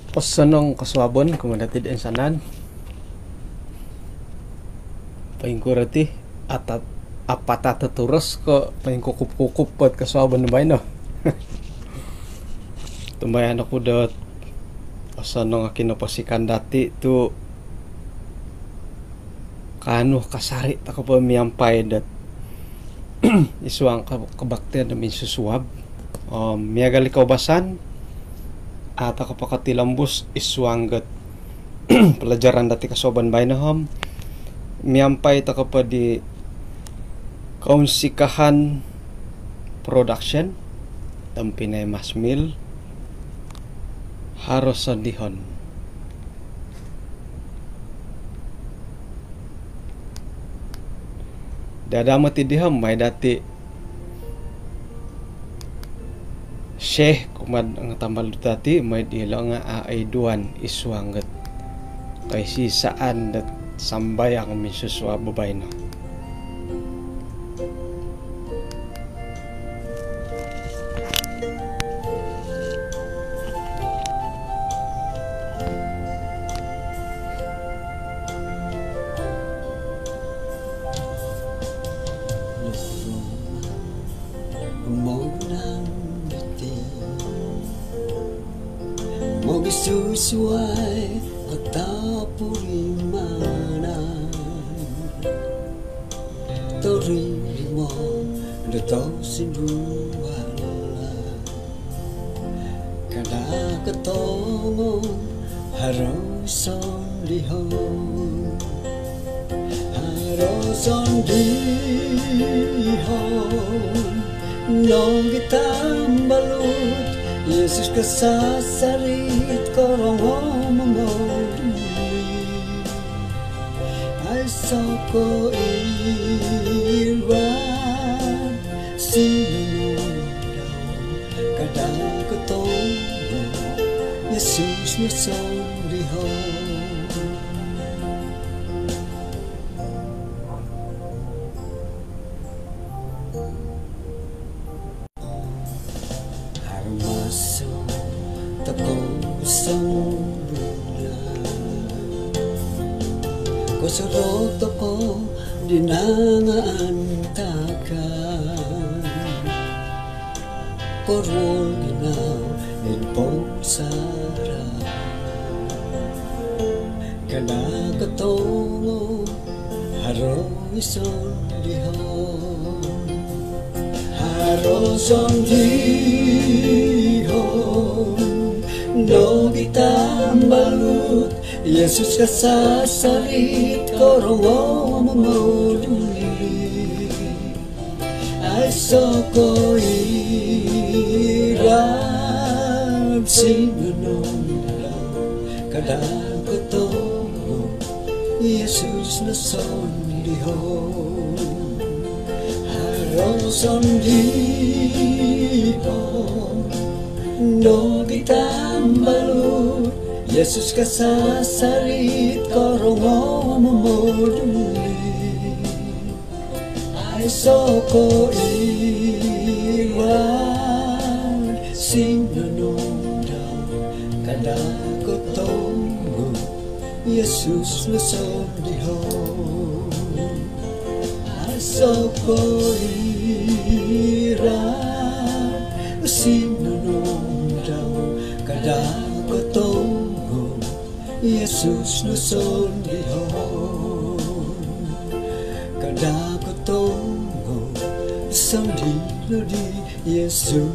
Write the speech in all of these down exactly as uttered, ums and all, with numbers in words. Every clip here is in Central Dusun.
Osonong kosuabon kumaa dati toinsanan. Poingkuro ti, atat, apatat turos ko poingkukup-kukup ot kosuabon baino. Tumbayaan oku dot osonong o kinoposikan dati tu kaanu kasari tokou po miampai dot id suang ka-, kabaktian do minsusuab. Om miagal i koubasan, a tokou po kotilombus id suang dot pelajaran dati kosuabon baino om miampai tokou po di Kounsikahan Production, tompinai Masmil, Haro Sondihon. Dadamot i diho, mai dati Syekh kumaa nga tambalut dati, mai dilo nga a, aiduan id suang dot kaisisaan dot sambayang minsusuab baino. Moginan diti, mogisusuai o topurimanan. Torimo do tosindualan. Kada kotongo haro sondihon. Haro sondihon nogi tambalut, Yesus kasasarit korongo momoli. Aiso ko iran sinunudau, kada kotongo Yesus no sondihon. Arumaso tokou songulun, kosorou tokou di nangaantakan. Koruol ginau id pomusarahan. Kada kotongo haro i sondihon. Haro sondihon nogi tambalut, Yesus kasasarit korongo momoli. Aiso ko iran sinunudau, kada kotongo Yesus no sondihon. Haro sondihon nogi tambalut, Yesus kasasarit korongo momoli. Aiso ko iran sinunudau, kada kotongo Yesus no sondihon. Aiso ko iran sinunudau, kada kotongo Yesus no sondihon. Kada kotongo sondihon di Yesus.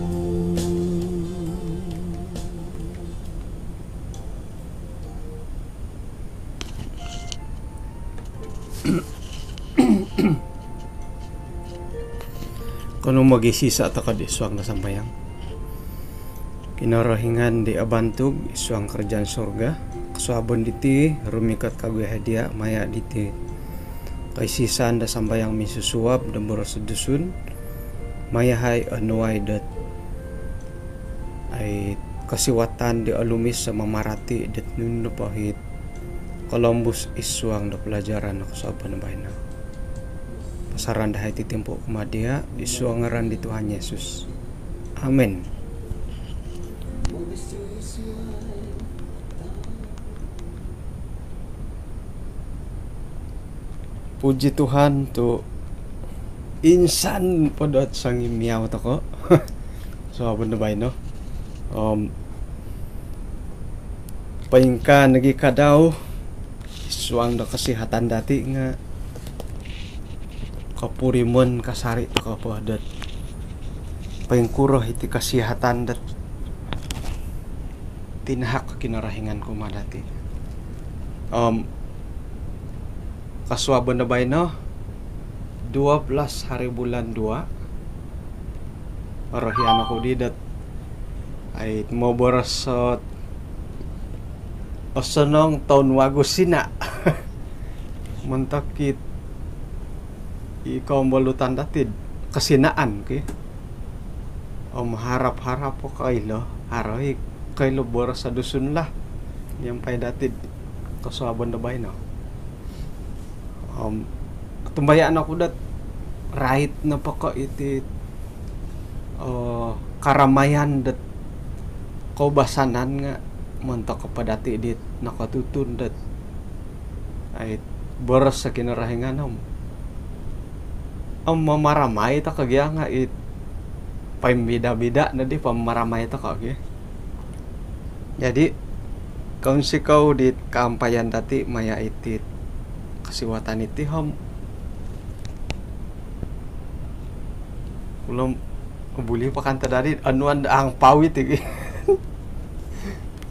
Kanou mogiiso tokou id suang do sambayang. Kinorohingan di abantug id suang karajaan surga, kosuabon diti rumikot kagu yahai dia maya diti kaisisaan do sambayang minsusuab do boros Dusun, maya yahai onuai dot ai kosiwatan di olumis do mamarati dot nunu nopo it kolombus id suang do pelajaran do kosuabon baino. Posorahon dahai iti timpu kumaa dia, id suang ngaran di Tuhan Yesus. Amin. Puji Tuhan tu insan po dot sangimiau toko' suabon do baino. Om poingkaa nogi' kadau id suang do kosihatan dati' nga' kopurimon kasari' toko' po dot poingkuro iti kosihatan dot tinahak Kinorohingan kumaa dati'. Om kosuabon do baino, dua belas hari bulan dua, orohian oku di dot ai moboros ot osonong toun wagu Sina'. Montok it i kombolutan dati'd kosinaan ki. Om harap-harap po koilo, haro i koilo boros Dusun lah miampai dati'd kosuabon do baino. Om tumbayaan oku dot rait nopo ko' iti, eh, karamayan dot koubasanan nga' montok po dati' dit nokotutun dot ai boros Kinorohingan om, om mamaramai toko' gia nga' it poimbida-bida nodi pamaramai toko' gi. Jadi kounsikou dit kaampayan dati' maya' iti kosiwatan iti om ulom buli po kan tadadi onuan do angpau iti gi.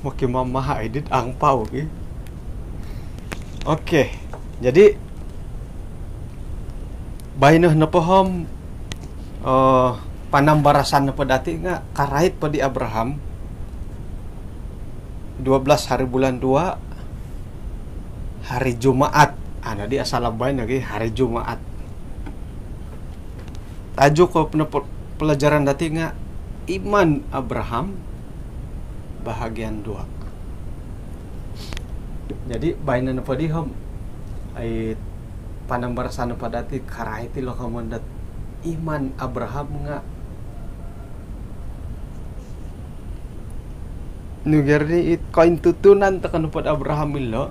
Mokimamaha idit angpau ki. Okey. Jadi baino nopo om, eh, panambarasan nopo dati' nga' karait po di Abraham, dua belas hari bulan dua, hari Jumaat. Ana di asal abai nogi hari Jumaat. Tajuk ko pelajaran dati' nga' Iman Abraham bahagian dua. Jadi baino nopo di om ai panambarasan nopo dati' karait ilo komoyon dot Iman Abraham nga' nuger ni it kointutunan toko' nopod Abraham ilo.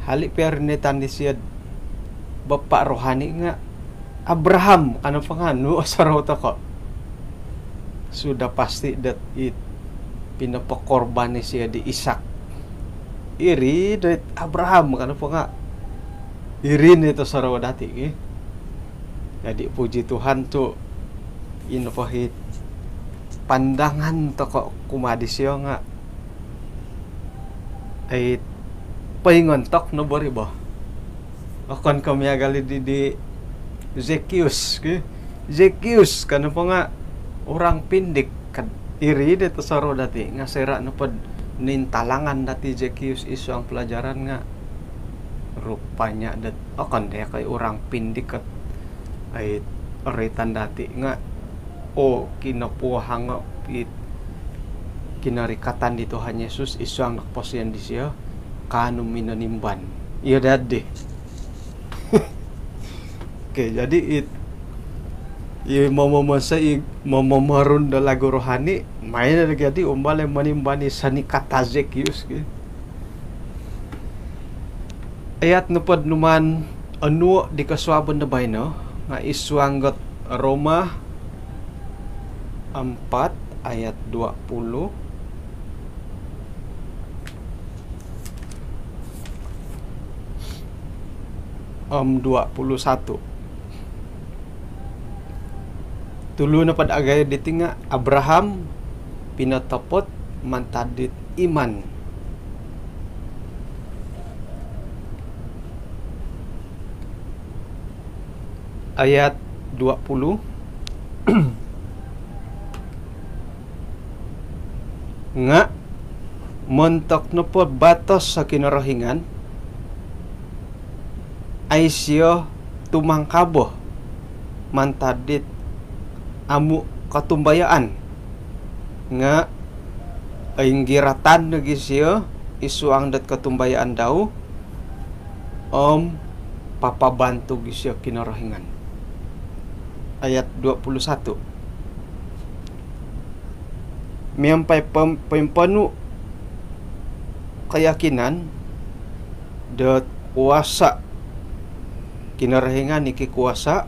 Hali' pia rinitan disio'd bapa' rohani nga' Abraham, kano po nga' nu osorou toko'. Sudah pasti dot it pinopokorban isio di Ishak. Iri dot Abraham, kano po nga' iri no it osorou dati' ki. Jadi puji Tuhan tu ino po it pandangan toko' kumaa disio nga' ai poingontok no bo ri bo. Okon ko' miagal di, di Zekius ki. Zekius kano po nga' orang pindik kad iri di tosorou dati' nga' soira' nopod nintalangan dati' Zekius id suang pelajaran nga' rupanya dot okon di ko' orang pindik kat ai roitan dati' nga' o kinopuhango' it kinorikatan di Tuhan Yesus id suang do koposion disio kaanu minonimban. Iyo dadi. Okey, jadi it i momomonsoi i momomorun do lagu rohani main lagi adi umbal i monimban i sani kata Zekius ki. Ayat nopod numan onuo' di kosuabon do baino nga' id suang dot Roma empat ayat dua puluh om dua puluh satu. Tulu nopod agayo diti nga' Abraham pinotopot mantad dit iman. Ayat dua puluh. Nga' montok nopo batos o Kinorohingan, a' isio tumangkabo mantad dit amu' kotumbayaan, nga' oinggiratan nogi' isio id suang dot kotumbayaan dau, om papabantug isio Kinorohingan. Ayat dua puluh satu. Miampai pom-, poimponu' keyakinan dot kuasa Kinorohingan i kikuasa,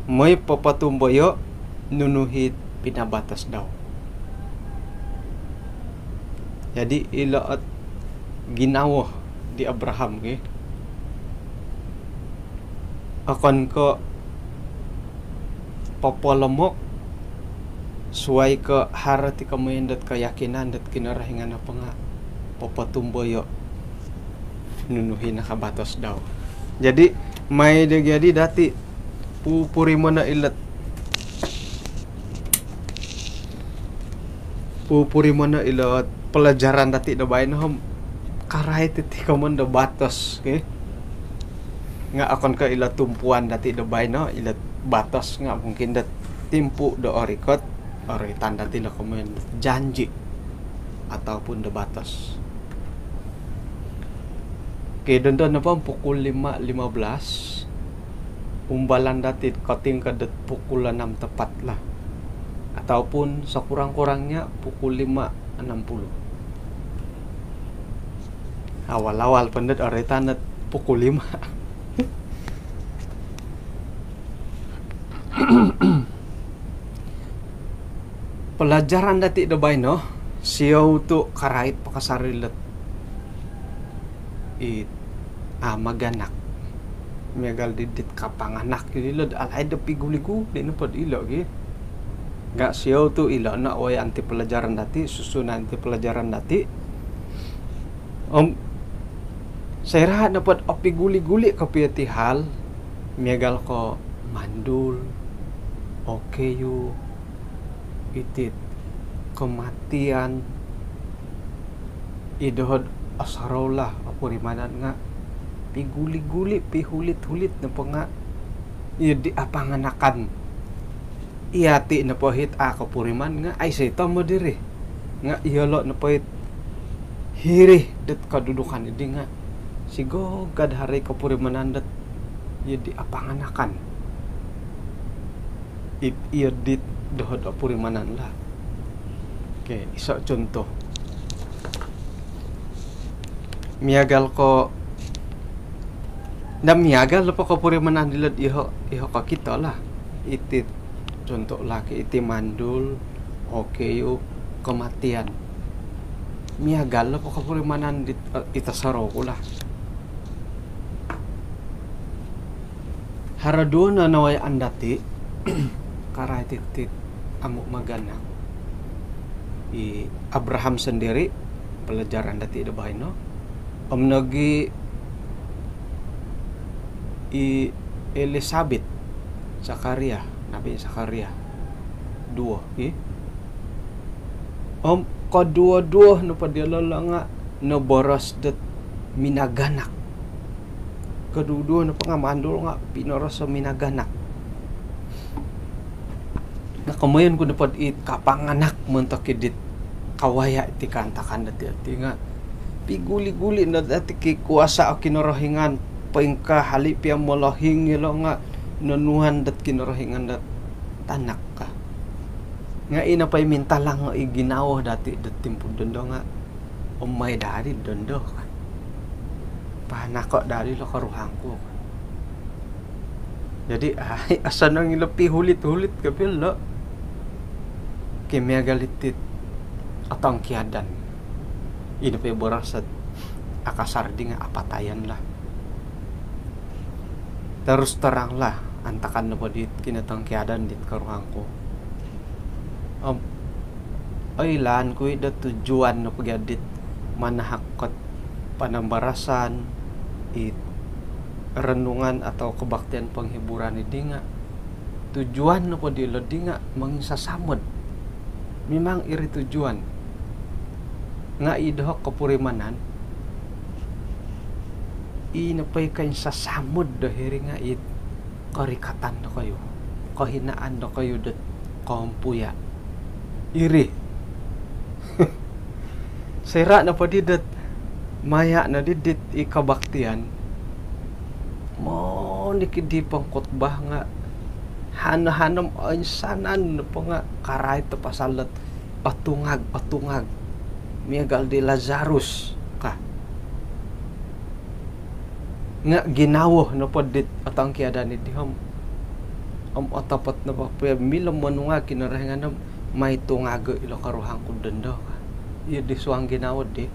moi popotumboyo nunu it pinabatos dau. Jadi ilo ot ginawo di Abraham ki. Okon ko popolomok, suai ko haro ti komoyon dot keyakinan dot Kinorohingan nopo nga popotumboyo nunu i nakabatos dau. Jadi mai do jadi dati pupurimono ilot pupurimono ilot pelajaran dati do baino om karait iti komoyon do batos, oke. Nga okon ko ilo tumpuan dati do baino, ilo batos nga mungkin do timpu do orikot, oritan dati do komoyon janji ataupun do batos. Oke, dondo nopo pukul lima lima belas, umbalan dati kotingkod dot pukul enam tepat lah. Ataupun sekurang-kurangnya pukul lima enam puluh. Awal-awal po dot oritan dot pukul lima. Pelajaran dati do baino, siou tu karait pakasari ilot i, a, maganak. Miagal di dit kapanganak ilot alaid do piguli-guli nopo dilo gi. Nga siou tu ilo no wayaan ti pelajaran dati, susunan ti pelajaran dati. Om soira nopo dot opiguli-guli kopio ti hal, miagal ko mandul, okeyu, iti kematian, i doho dot osorou lah opurimanan nga piguli-guli, pihulit-hulit nopo nga iyo di apanganakan. Iti nopo it a kopuriman nga aiso i tomod diri. Nga iyolo nopo it hiri dot kedudukan idi nga sigogad haro i kopurimanan dot iyo di apanganakan. It iyo dit doho dot opurimanan lah. Oke, iso contoh. Miagal ko, nda miagal nopo kopurimanan dilo dot iho, iho kokito lah. Iti contoh lah ki, iti mandul, okeyu, kematian. Miagal nopo kopurimanan dit, eh, it osorou ku lah. Haro duo no nawayaan dati karait iti amu maganak. I Abraham sendiri, pelajaran dati do baino. Om nogi i Elisabet, Zakaria, Nabi Zakaria. Duo, i. Om koduo-duo nopo diolo nga noboros dot minaganak. Koduo-duo nopo nga mandul nga pinoros o minaganak. Nga komoyon ku nopo dit kapanganak montok i dit kawaya iti kaantakan dati ati nga piguli-guli no dati kikuasa o Kinorohingan, poingkaa hali pia molohing ilo nga nonuan dot Kinorohingan dot tanak ka. Nga ino po i mintalang i ginawo dati dot timpu dondo nga om mai dari dondo ka. Panako dari lo koruhang ku. Jadi ai, osonong ilo pihulit-hulit kopio lo. Oke, miagal iti otongkiadan. Ino po i boros dot akasar di nga apatayan lah. Terus terang lah, antakan nopo dit kinotongkiadan dit koruhang ku. Om oilaan ku i do tujuan nopo gia dit manahak kot panambarasan, i renungan atau kebaktian penghiburan idi nga tujuan nopo dilo di nga monginsasamod. Mimang iri tujuan. Nga i doho kopurimanan, i nopo i koinsasamod do hiri nga it korikatan dokoyu, kohinaan dokoyu dot koompuya. Iri. Soira nopo di dot maya no di dit i kebaktian, monikid di pengkhotbah nga hano-hano om oinsanan nopo nga karait do pasal dot otungag, otungag. Miagal di Lazarus ka. Nga' ginawo nopo dit otongkiadan iddi om, om otopot nopo pia milo monungag Kinorohingan om mai tungago' ilo koruhang ku dondo ka. Iyo di suang ginawo di.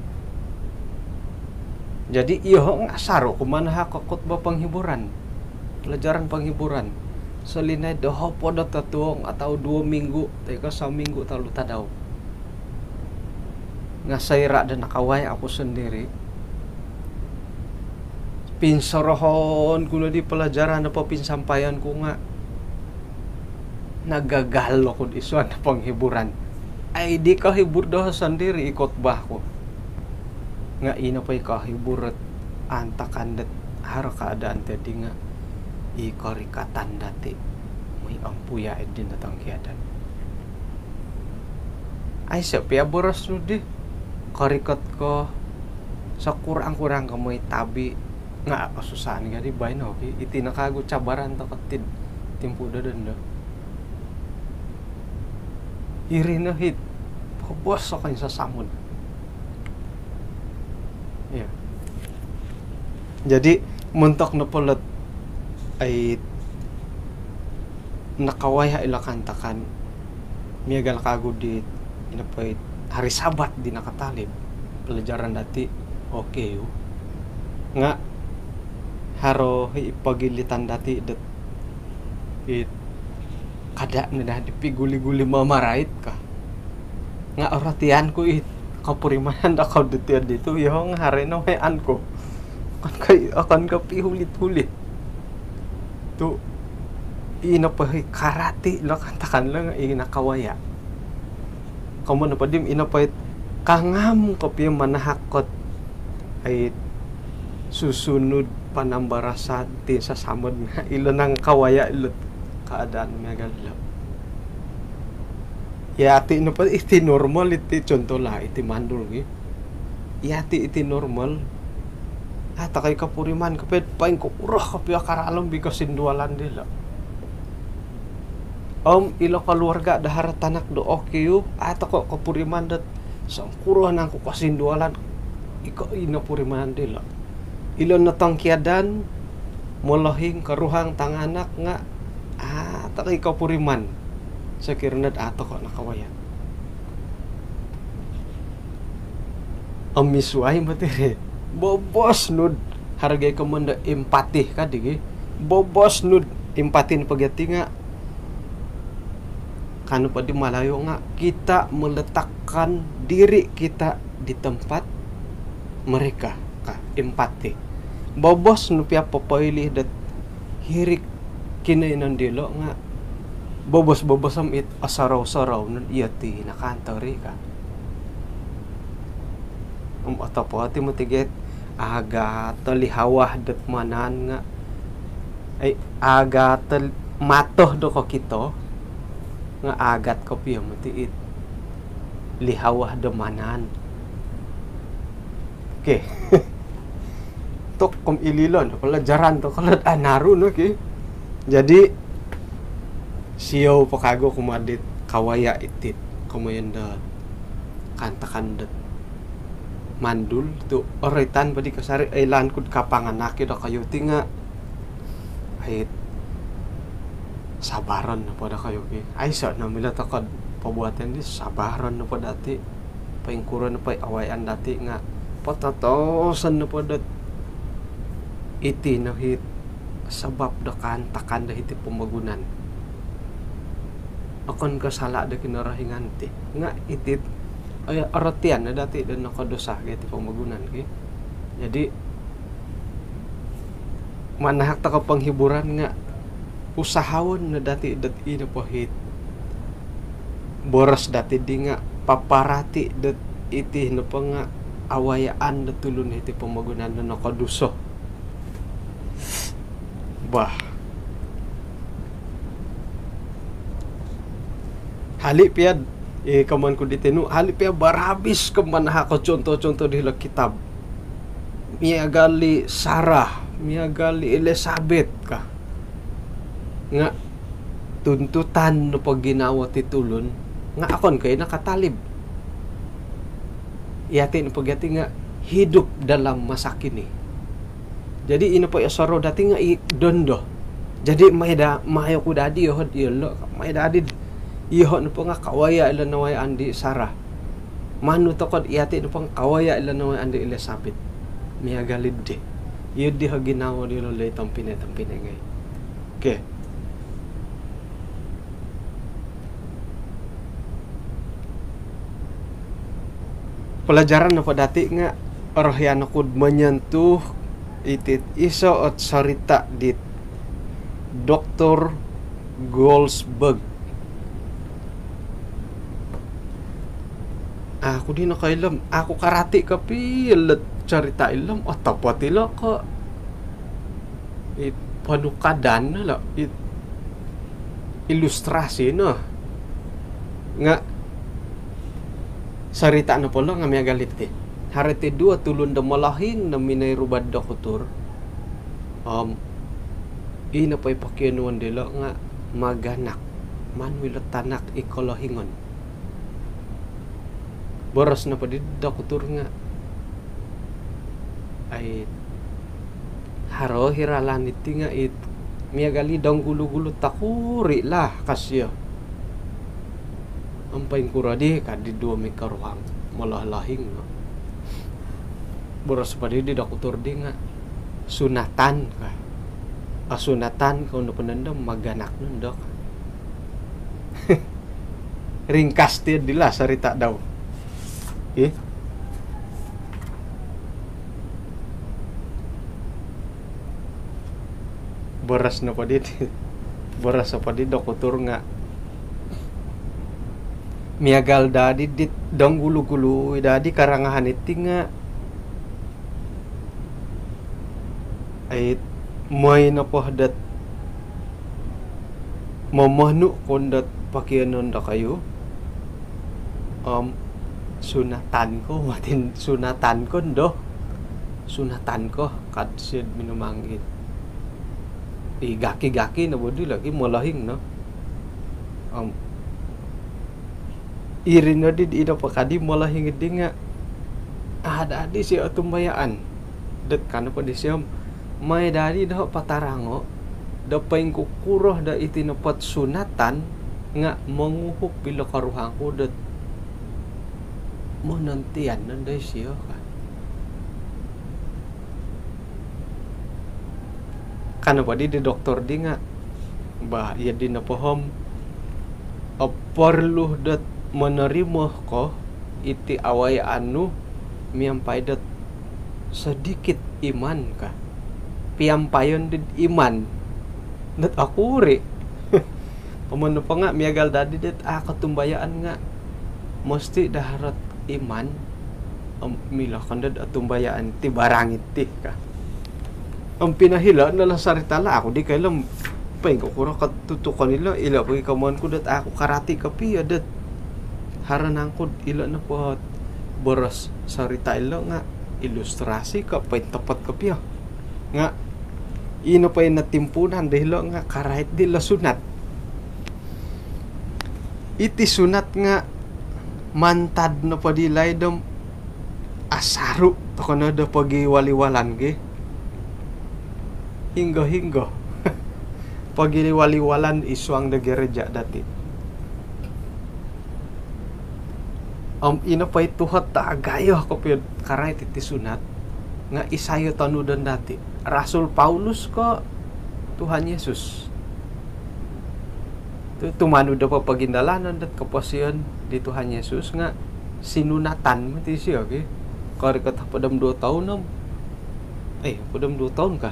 Jadi iyo nga' saru ku manahak o khutbah penghiburan, pelajaran penghiburan. Solinaid do hopod o totuong atau duo minggu toi ko' saminggu tolu tadau. Nga' soira' do nakawaya' oku sondiri', pinsorohon ku no di pelajaran do popinsampaian ku nga' nagagal oku'd id suang do penghiburan. Ai di kohibur doho sondiri' i khutbah ku. Nga' ino po i kohibur ot antakan dot haro keadaan tadi nga' i korikatan dati' moi ompuya' iddi notongkiadan. Aiso' pia boros nu di korikot ko, sekurang-kurang ko moi tabi'. Nga' kosusaan gadi baino ki, iti no kagu cabaran toko tid timpu do dondo. Iri no hit bobos o koinsasamod. Iyo. Jadi montok nopo lot ai nakawaya' ilo kaantakan, miagal kagu di ino po i hari Sabat di nakatalib, pelajaran dati' okey u. Nga' haro i pogilitan dati' dot it kada' no daa di piguli-guli mamarait ka. Nga' orotian ku it kopurimanan do kau diti, diti tu' iyo nga' haro no maan ku. Okon ko', okon ko' pihulit-hulit. Tu' ino po i karati' lo kaantakan lo nga' i nakawaya'. Komoyon nopo di ino po it kangam kopio manahak ot ai susunud panambarasan ti sasamod nga' ilo nangkawaya' ilo keadaan miagal ilo. Iyati' nopo iti normal iti, contoh lah iti mandul gi. Iyati' iti normal. A' toko i kopuriman kopio poingkuro kopio karalom bi kosindualan dilo. Om ilo keluarga do haro tanak do okey u, a' toko kopuriman dot songkuro nangku kosindualan i ko, i nopurimanan dilo. Ilo notongkiadan, molohing, koruhang, tanganak nga' a' toko i kopuriman sokiro nod a' toko nakawaya'. Om misuai moti ri. Bobos nud, haro gia i komoyon do empati kadi gi. Bobos nud empati nopo gia ti nga' ka nopo di Malayu nga' kita meletakkan diri kita di tempat mereka ka, empati. Bobos nu pia popoilo dot hiri'd kinoiyonon dilo nga' bobos-bobos om it osorou-sorou nu, iyo ti nakaantori ka. Om otopot i moti gia it agat o lihawah dot manaan nga', ai, agat o mato do kokito nga' agat kopio moti it lihawah do manaan. Okey. Tok kom ililon pelajaran toko lot anaru no ki. Jadi siou po kagu kumaa dit kawaya' iti'd komoyon do kaantakan dot mandul tu' oroitan po di kasari', oilaan ku'd kapanganak i dokoyu ti nga' ai sabaron nopo dokoyu ki. Aiso' no milo toko'd pobuatan di, sabaron nopo dati'. Poingkuro nopo i awayaan dati' nga' pototoson nopo dot iti no hit sabap do kaantakan do hiti pomogunan. Okon ko' sala' do Kinorohingan ti nga' iti, eh, orotian no dati' do nokodusa gia iti pomogunan ki. Jadi manahak toko penghiburan nga' usahaon no dati' dot i nopo hit boros dati' di nga' paparati' dot iti nopo nga' awayaan do tulun hiti pomogunan do nokoduso. Bah. Hali' pia, eh, komoyon ku di tinu, hali' pia barabis ko manahak o contoh-contoh di hilo kitab. Miagal i Sarah, miagal i Elizabeth ka. Nga' tuntutan nopo ginawo ti tulun nga' okon ko' i nakatalib. Iyati' nopo gia ti nga' hidup dalam masa kini. Jadi ino po i osorou dati nga i dondo. Jadi mai da, mai oku dadi yoho iyolo, mai dadi yoho nopo nga kawaya ilo nawayaan di Sarah. Manu tokod iyati nopo nga kawaya ilo nawayaan di Elizabeth. Miagal di. Iyo di ho ginawo diolo lei tompinai-tompinai ngai. Okey. Pelajaran nopo dati nga orohian oku do menyentuh iti iso ot cerita di Doktor Goldsberg. Aku di nokoilo om, aku karati kopio ilo cerita ilo om, otopot ilo ko it ponukadan no ilo, it ilustrasi no. Nga cerita nopo ilo nga miagal iti. Haro iti duo tulun do molohing no minoi ruba do doktor. Om ino po i pokionuon dilo nga maganak. Manu ilo tanak i kolohingon. Boros nopo di doktor nga, ai, haro i ralan iti nga it miagal i dong gulu-gulu tokuri lah ka sio. Om poingkuro di ka di duo mikoruhang molohing no. Boros nopo di doktor di nga sunatan ka. Ah, sunatan ka, nondo po nondo maganak nondo ka. Ringkas ti dilo cerita dau. Ih. Boros nopo di, boros nopo di doktor nga miagal dadi dit dong gulu-gulu dadi karangahan iti nga ai, moi nopo dot momonu kon dot pokionuon dokoyu om sunatan ko, moti sunatan ko ndo. Sunatan ko, ka sio do minumanggit. I gaki-gaki no bo di lagi molohing no. Om iri no di, ino po ka di molohing di nga ada di sio otumbayaan. Dot ka nopo di sio om, mai dadi do patarango do poingkukuro do iti nopo ot sunatan nga monguhup ilo koruhang ku dot monontian nondo isio ka. Ka nopo di di doktor di nga, bah, iyo di nopo om, oporlu dot monorimo ko iti awayaan nu miampai dot sedikit iman ka. Piampayon di iman dot okuri. Om nopo nga miagal dadi dot a kotumbayaan nga mesti do harot iman om milo kon dot otumbayaan ti barang iti ka. Om pinohilo no lo cerita lo, aku di koilo om poingkukuro ko tutukon ilo, ilo pogi komoyon ku dot aku karati kopio dot haro nangku do ilo nopo boros cerita ilo nga ilustrasi ko pointopot kopio. Nga ino po i notimpuunan dilo nga karait dilo sunat. Iti sunat nga mantad nopo di laid om asaru toko no do pogiwal-iwalan gi. Hinggo-hinggo pogiwal-iwalan id suang do gereja dati. Om ino po i tuhot do agayo kopio karait iti sunat nga isai o tonudon dati? Rasul Paulus ko Tuhan Yesus? Tu tumanud do popogindalanon dot koposion di Tuhan Yesus nga sinunatan moti isio ki. Korikot hopod om duo toun om, eh, hopod om duo toun ka,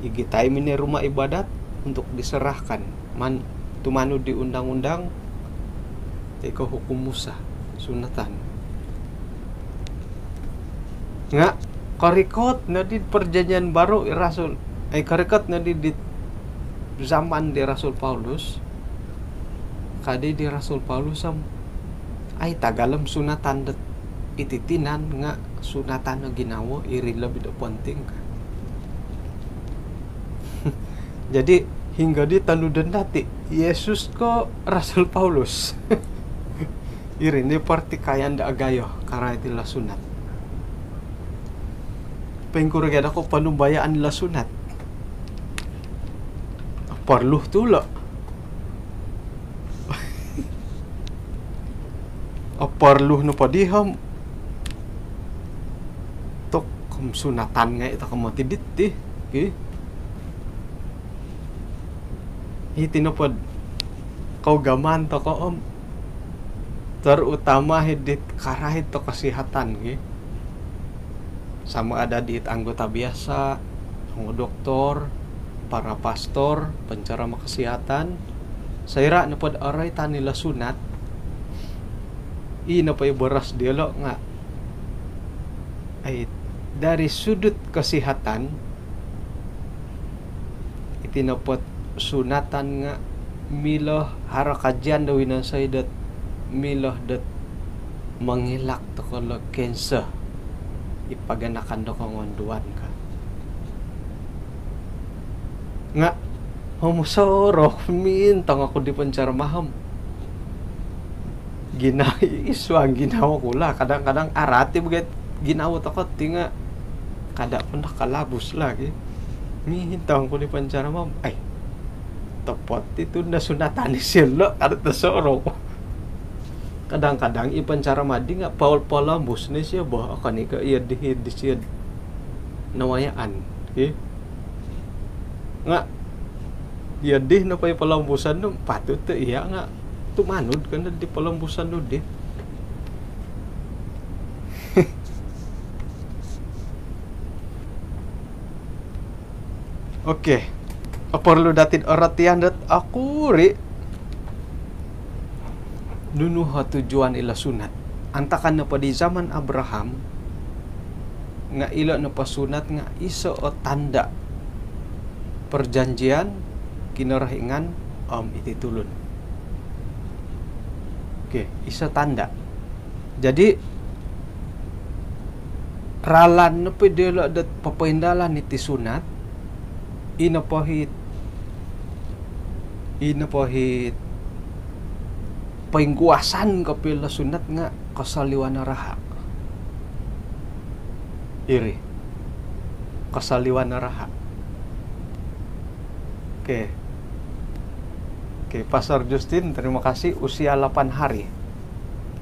igitai minoi rumah ibadat untuk diserahkan. Man, tumanud di undang-undang toi ko hukum Musa, sunatan. Nga korikot no di perjanjian baru i rasul, eh, korikot no di, di zaman di Rasul Paulus, ka di di Rasul Paulus om, ai, tagal om sunatan dot iti tinan nga sunatan o ginawo iri lobi do penting ka. Jadi hinggo di tonudon dati, Yesus ko Rasul Paulus? Iri no i pertikaian do agayo karait ilo sunat. Poingkuro gia do koponumbayaan ilo sunat? Oporlu tu ilo. Oporlu nopo di om tu om sunatan ngai tokou moti diti, ki. Iti nopo do kougamaan tokou om terutama hiri dit karait do kesihatan, ki. Sama ada di anggota biasa, doktor, para pastor, penceramah kesihatan, soira nopo do oroitan ilo sunat, i nopo i boros diolo nga, ai, dari sudut kesihatan, iti nopo do sunatan nga milo, haro kajian do winonsoi dot milo dot mengelak tokou ilo kanser i paganakan do kongonduan ka. Nga om osorou, mintong oku di penceramah om gina-, isuang ginawo ku lah. Kadang-kadang araat i bagai ginawo tokou ti nga kada pernah kalabus lagi. Mintong oku di penceramah om, ai, otopot i tu nondo sunatan isio lo, kada tosorou. Kadang-kadang i penceramah di nga pol-, polombus no isio bo, okon i ko iyo di, di isio nawayaan, ki. Nga iyo di nopo i polombusan nu, patut tu iya nga tumanud ko no di polombusan nu di. Okey. Oporlu dati do orotian dot okuri nunu o tujuan ilo sunat. Antakan nopo di zaman Abraham, nga ilo nopo sunat nga iso o tanda perjanjian Kinorohingan om iti tulun. Okey, iso tanda. Jadi, ralan nopo diolo dot popoindalan iti sunat, i nopo it, i nopo it poingkuasan kopio ilo sunat nga kosoliwan o raha. Iri. Kosoliwan o raha. Okey. Okey, Pastor Justin, terima kasih, usia lapan hari.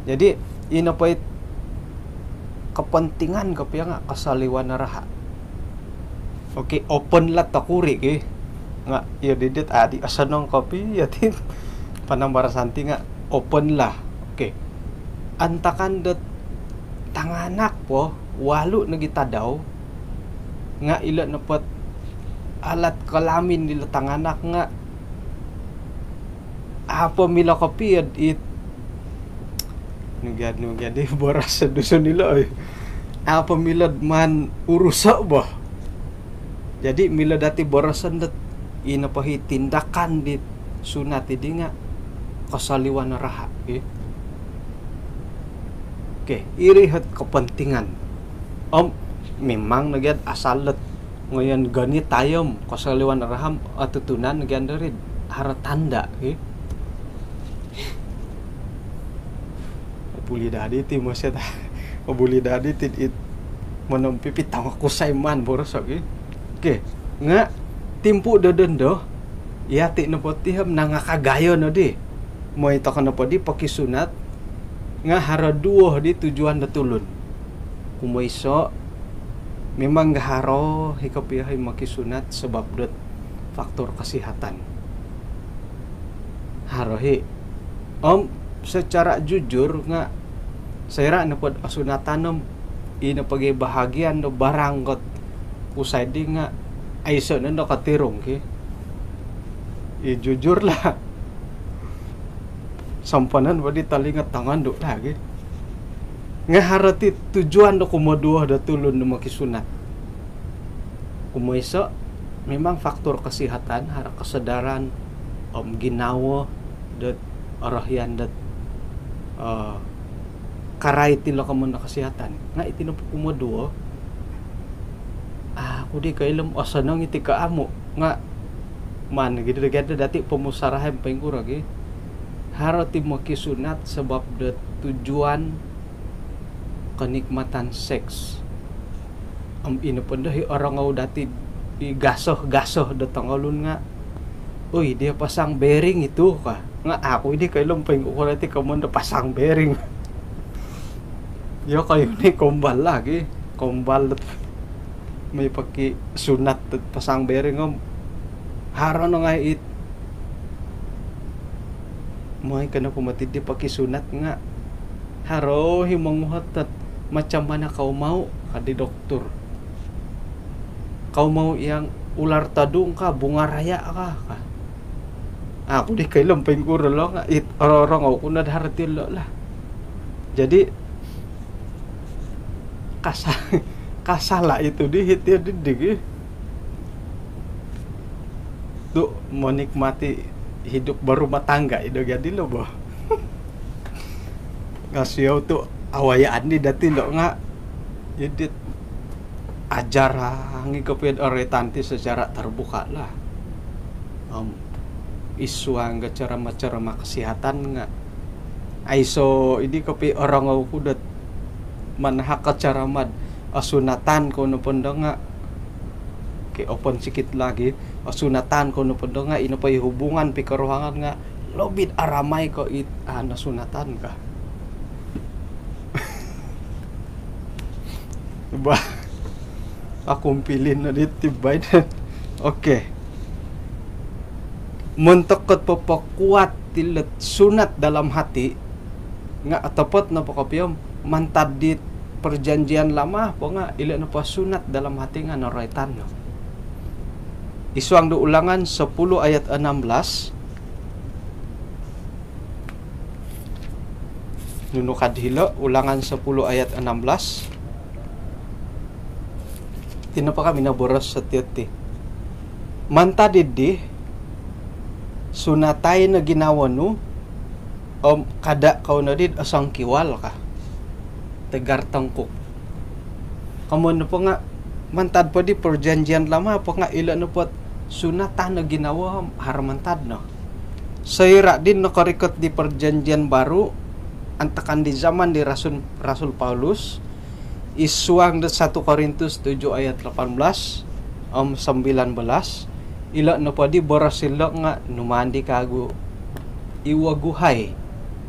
Jadi, i nopo it kepentingan kopio nga kosoliwan o raha. Okey, open lah tokuri, ki. Nga iyo diti adi osonong kopio ti panambarasan ti nga open lah. Okey. Antakan dot tanganak po, walu nogi tadau, nga ilo nopo it alat kelamin dilo tanganak nga au po milo kopio it, nu gia, nu gia di boros Dusun ilo, oi. Au po milo maan uruso bo. Jadi, milo dati boroson dot i nopo it tindakan di sunat diti nga kosoliwan o raha, ki. Okey, iri o it kepentingan. Om memang nogi asal dot ngoyon goni tayom, kosoliwan o raha om otutunan nogi diri haro tanda, ki. Obuli dati ti mositi. Obuli dati ti it monompipi tama kusai maan boros, ki. Okey, nga timpu do dondo, yati nopo ti om nangakagayo nodi. Mooi tokou nopo di pokisunat, nga haro duo di tujuan do tulun. Kumoiso, memang nga haro i kopio i mokisunat sebab dot faktor kesihatan. Haro i. Om secara jujur nga soira nopo do osunatan om i nopo gia bahagian do barang dot kusai di nga aiso nondo kotirung, ki. I jujur lah. Samponon po di tolingo tongondu lah, ki. Nga haro ti tujuan do kumoduo do tulun do mokisunat. Kumoiso, memang faktor kesihatan, haro kesedaran om ginawo dot orohian dot, eh, karait ilo komoyon do kesihatan. Nga iti nopo kumoduo, au oku di koilo om osonong iti ko amu. Nga maan gia do, gia do dati pomusarahan poingkuro, ki. Haro ti mokisunat sebab dot tujuan kenikmatan seks. Om ino po ndo i orongou dati i gaso-gaso do tongoulun nga, "Oi, dia pasang bearing itu," ka. Nga aku idi koilo poingkuro iti komoyon do pasang bearing. Iyokoyu ni kombal lagi, kombal dot moi pokisunat dot pasang bearing om haro no ngai it moi kono po moti di pokisunat nga haro i monguhot dot, "Macam mana kau mau?" ka di doktor. "Kau mau yang ular todung ka, bunga raya ka?" ka. Aku di koilo poingkuro lo nga it ororongou ku no do haro ti lo lah. Jadi kasa-, kasala itu di hiti di digi. Tu menikmati hidup berumah tangga ido gadi lo bo. Nga siou tu awayaan di dati lo nga idit ajar angi kopio oroitan ti secara terbuka lah. Om id suang ga ceramah-ceramah kesihatan nga aiso idi kopio orongou ku dot manahak ko ceramah osunatan kou nopo ndo nga, okay, open sikit lagi, osunatan kou nopo ndo nga ino po i hubungan pikoruhangan nga lobi aramai ko it, ah, nosunatan ka. Bah, aku pilih no di tibai. Okay. Montok kot popokuat ti lo sunat dalam hati nga otopot nopo kopio mantad di Perjanjian Lama po nga ilo nopo sunat dalam hati nga noroitan no. Id suang do Ulangan sepuluh ayat enam belas. Nunu ka di hilo, Ulangan sepuluh ayat enam belas. Iti nopo ka minoboros setia ti. Mantad dii, sunatai no ginawo nu, om kada kou no di osongkiwal ka. Tegar tengkuk. Komoyon nopo nga, mantad po di Perjanjian Lama po nga ilo nopo sunatan no ginawo, haro mantad no. Soira di nokorikot di Perjanjian Baru, antakan di zaman di Rasul, Rasul Paulus, id suang do satu Korintus tujuh ayat lapan belas om sembilan belas, ilo nopo di boros ilo nga numaan di kagu iwaguhai,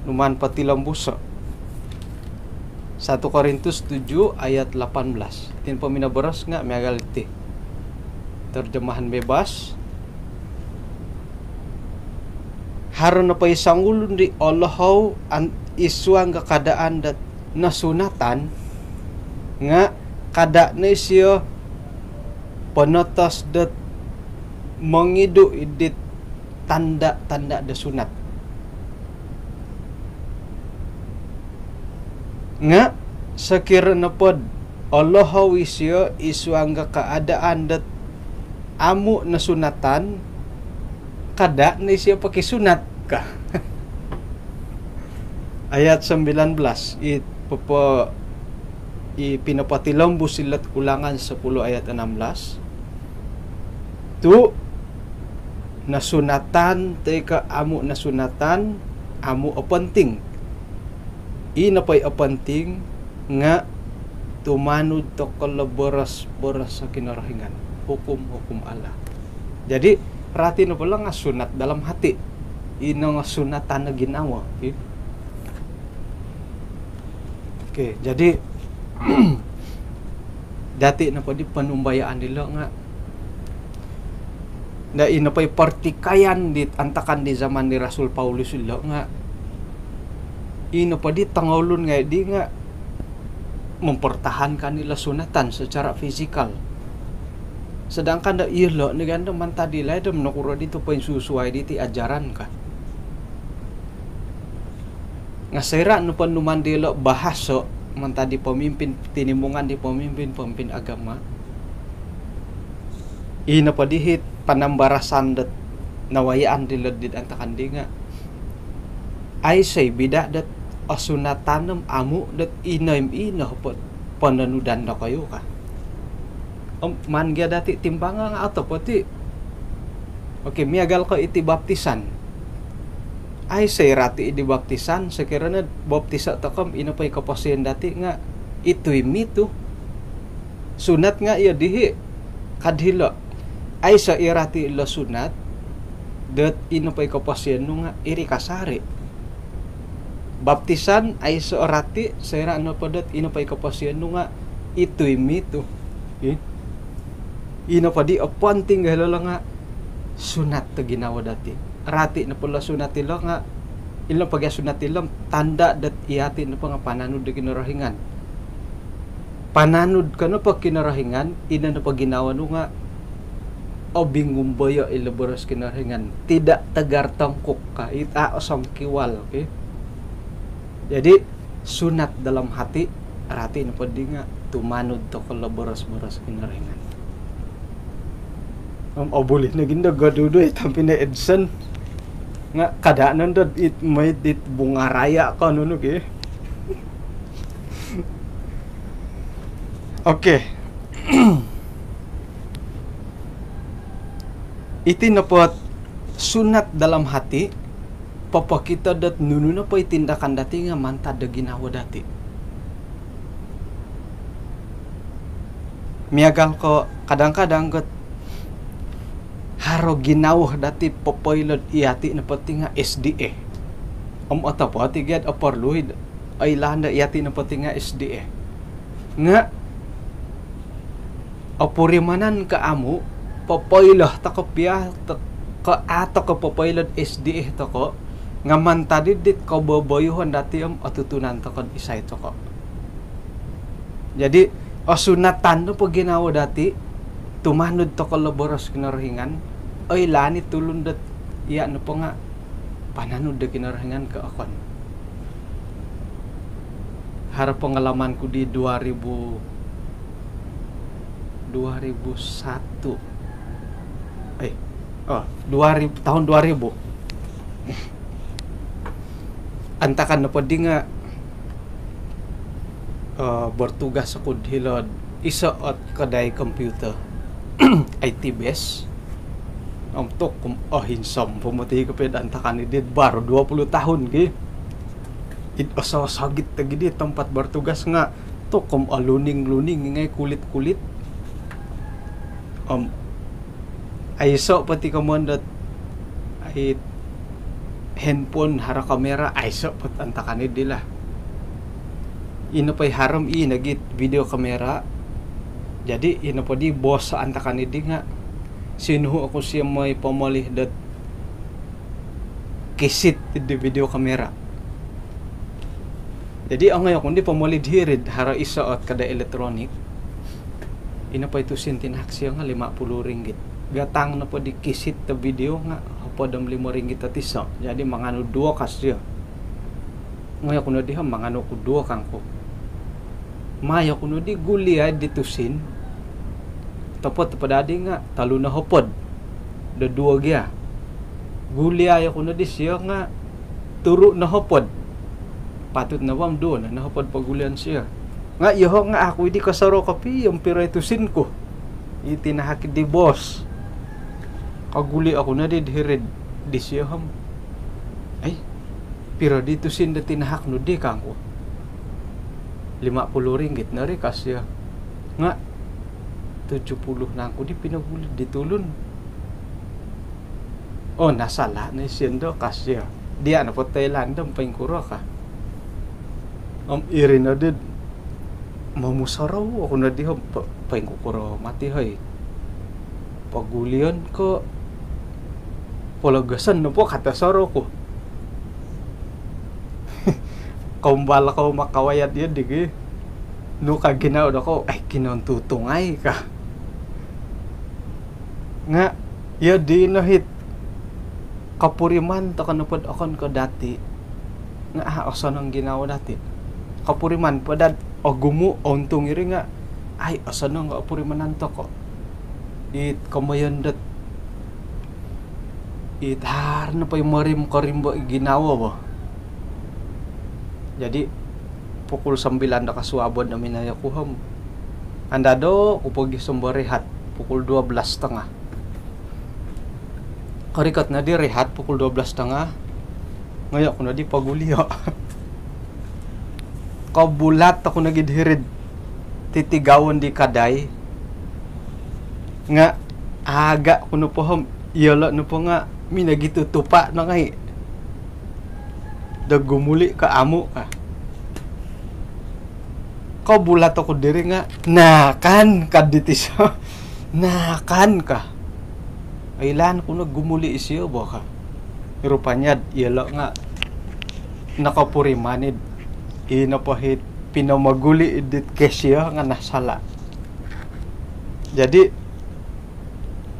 numaan potilombuso. Satu Korintus tujuh ayat lapan belas. Iti nopo minoboros nga miagal iti. Terjemahan bebas. Haro nopo i songulun di olohou an-, id suang ga keadaan dot nosunatan, nga kada no isio ponotos dot mongidu idit tanda-tanda do sunat. Nga sokiro nopo do olohou isio id suang ga keadaan dot amu nosunatan, kada no isio pokisunat ka. Ayat sembilan belas, i popo-, i pinopotilombus ilo Ulangan sepuluh ayat enam belas. Tu nosunatan toi ko amu nosunatan, amu oponting. I nopo i oponting nga tumanud tokou lo boros-boros do Kinorohingan, hukum-hukum Allah. Jadi, rati nopo lo nga sunat dalam hati. Ino nga sunatan no ginawo, i. Okay, jadi, dati nopo di ponumbayaan dilo nga, nda ino po i pertikaian di antakan di zaman di Rasul Paulus ilo nga, ino po di tongoulun ngai di nga mempertahankan ilo sunatan secara fizikal. Sedangkan do ilo nogi ndo mantad di laid om nokuro di tu poinsusuai diti ajaran ka. Nga soira nopo numaan dilo bahaso mantad di pemimpin, tinimungan di pemimpin-pemimpin agama. Ino po dihit panambarasan dot nawayaan dilo dit antakan di nga aiso i bida dot osunatan om amu dot ino om ino po pononudan dokoyu ka. Om maan gia dati timbang nga otopot i. Okay, miagal ko iti baptisan. Aiso i rati di baptisan, sokiro no baptiso tokou om ino po i koposion dati nga itu i mitu. Sunat nga' iyo dihi', kad hilo'. Aiso' i rati' lo sunat dot ino po i koposion nu nga' iri kasari'. Baptisan, aiso' rati', soira' nopo dot ino po i koposion nu nga' itu i mitu. Ino po di oponting ga hilo' lo nga' sunat do ginawo dati'. Rati' nopo lo sunat ilo nga', ilo po gia sunat ilo, tanda' dot iyati' nopo nga' pananud do Kinorohingan. Pananud ko nopo Kinorohingan, ino nopo ginawo nu nga' obingumboyo' ilo boros Kinorohingan. Tidak tegar tengkuk ka, it a' osongkiwal, oke. Jadi, sunat dalam hati, rati' nopo di nga' tumanud toko lo boros-boros Kinorohingan. Om obuli nogi ndo godudu i tampinai Edson. Nga' kada' nondo it, mait it bunga raya ko nunu ki. Oke. Iti nopo ot sunat dalam hati, popokito dot nunu nopo i tindakan dati' nga' mantad do ginawo dati'. Miagal ko kadang-kadang got haro ginawo dati' popoilo'd iyati' nopo ti nga' S D A. Om otopot i gia'd oporlu i'd oilaan do iyati' nopo ti nga' S D A. Nga' opurimanan ko amu', popoilo toko pia, to-, ko a' toko popoilo'd S D A toko, nga' mantad i dit koboboyuhon dati' om otutunan toko'd isai toko. Jadi, osunatan nopo ginawo dati', tumanud toko lo boros Kinorohingan, oilaan i tulun dot iya' nopo nga' pananud do Kinorohingan ko okon. Haro pengalaman ku di dua ribu, dua ribu satu. Eh, oh, dua ribu, tahun dua ribu. Antakan nopo di nga', eh, bertugas oku'd hilo'd iso' ot kedai komputer, I T base. Om tuk, om ohinsom po moti kopio'd antakan i di baru dua puluh tahun ki. Id ososogit tagi di tempat bertugas nga' tuk, om oluning-luning ngai' kulit-kulit. Om aiso' po ti komoyon dot ai handphone haro kamera, aiso' po antakan i di lah. Ino po i haro om i nogi' video kamera. Jadi, ino po di bos antakan i di nga' sinuhu' oku sio moi pomoli dot kisit di video kamera. Jadi, ongoi oku no di pomoli'd hiri'd haro iso' ot kedai elektronik. Ino po i tusin tinahak sio nga' lima puluh ringgit. Gatang nopo di kisit do video nga' hopod om limo ringgit ot iso'. Jadi, manganu duo ka sio. Ongoi oku no di om manganu oku duo kangku. Mai oku no di guliai di tusin. Topot-topot dadi nga' tolu nohopod do duo gia. Guliai oku no di sio nga' turu' nohopod. Patut nopo om duo no nohopod pogulion sio. Nga' iyoho' nga' aku i di kosorou kopio om piro i tusin ku i tinahak di bos. Koguli oku no di hiri'd disio om, "Ai, piro di tusin do tinahak nu di?" kangku. "Lima puluh ringgit no ri," ka sio. Nga' tujuh puluh nangku di pinoguli di tulun. "Oh, nasala' no isio ndo," ka sio. "Diya' nopo toilaan do om poingkuro?" ka. Om iri no di momusorou oku no di om, "Po-, poingkukuro moti hoi? Pogulion ko pologoson nopo?" ka do sorou ku. Koumbal kou makawaya' diya' di gi. Nu ka ginawo dokou? "Ai, kinontutung ai," ka. Nga' iyo di no it kopuriman toko nopod okon ko dati' nga' a' osonong ginawo dati'. Kopuriman po dot ogumu', ountung iri nga' ai osonong o opurimanan toko. It komoyon dot it haro nopo i morim korimbo i ginawo bo. Jadi, pukul sembilan do kosuabon do minoi oku om andado' ku pogi sumbo rehat pukul dua belas setengah. Korikot no di rehat pukul dua belas setengah, ngoyo' ku no di pogulio'. Kobulat oku no gi di hiri'd titigawon di kadai nga' aga' ku nopo om iyolo' nopo nga' minogitutupa' no ngai' do gumuli' ko amu' ka. Kobulat oku diri nga' naakan ka diti so. Naakan ka. Oilaan ku no gumuli' isio bo ka. Rupanya iyolo' nga' nokopuriman id ino po hit pinomoguli' id dit cashier nga' nasala'. Jadi